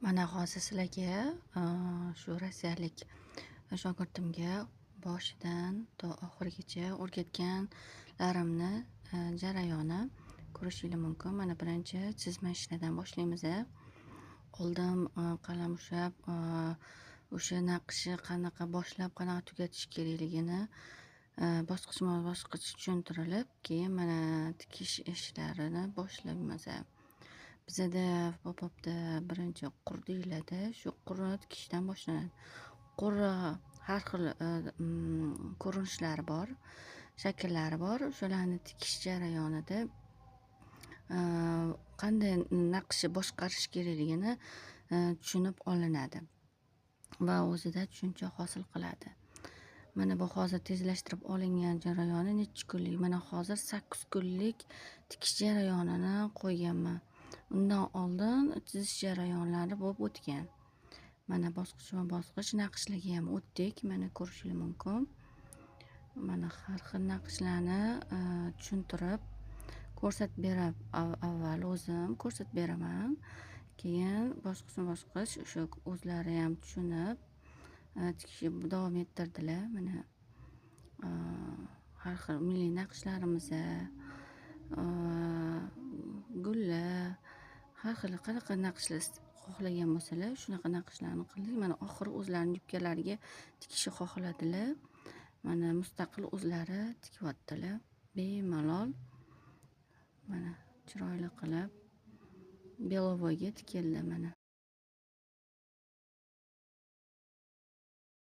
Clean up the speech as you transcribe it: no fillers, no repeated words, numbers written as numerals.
Mana hozir sizlarga shu rossiyalik shogirdimga boshidan to oxirigacha o'rgatganlarimni jarayoni ko'rishinglar mumkin. Mana birinchi chizma ishlaridan boshlaymiz. Oldin qalam ushlab, o'sha naqshni qanaqa boshlab, qanaqa tugatish kerakligini bosqichma-bosqich tushuntirilib, keyin mana tikish ishlarini boshlaymiz. Bizada popopda birinchi qur deyiladi. Shu qurni tikishdan boshlanadi. Qurri har xil ko'rinishlari bor, shakllari bor. O'shalarni tikish jarayonida qanday naqshni boshqarish kerakligini tushunib olinadi va o'zida tushuncha hosil qiladi. Mana bu hozir tezlashtirib olingan jarayoni necha kunlik? Mana hozir 8 kunlik tikish jarayonini qo'yganman. Undan oldin chizish jarayonlari bo'lib o'tgan. Mana bosqichma-bosqich naqshlarga ham o'tdik. Mana ko'rishingiz mumkin. Mana har xil naqshlarni tushuntirib, ko'rsatib berib, avval o'zim ko'rsatib beraman. Keyin bosqichma-bosqich o'sha o'zlari ham tushunib, tikishni davom ettirdilar. Mana har xil milliy naqshlarimiz, gullar, har xil qanaqa naqshlar xohlagan bo'lsalar, shunaqa naqshlarni qildik. Mana oxiri o'zlarining yubkalariga tikishni xohladilar. Mana mustaqil o'zlari tikyaptilar. Bemalol mana chiroyli qilib belovoyga tikildi mana.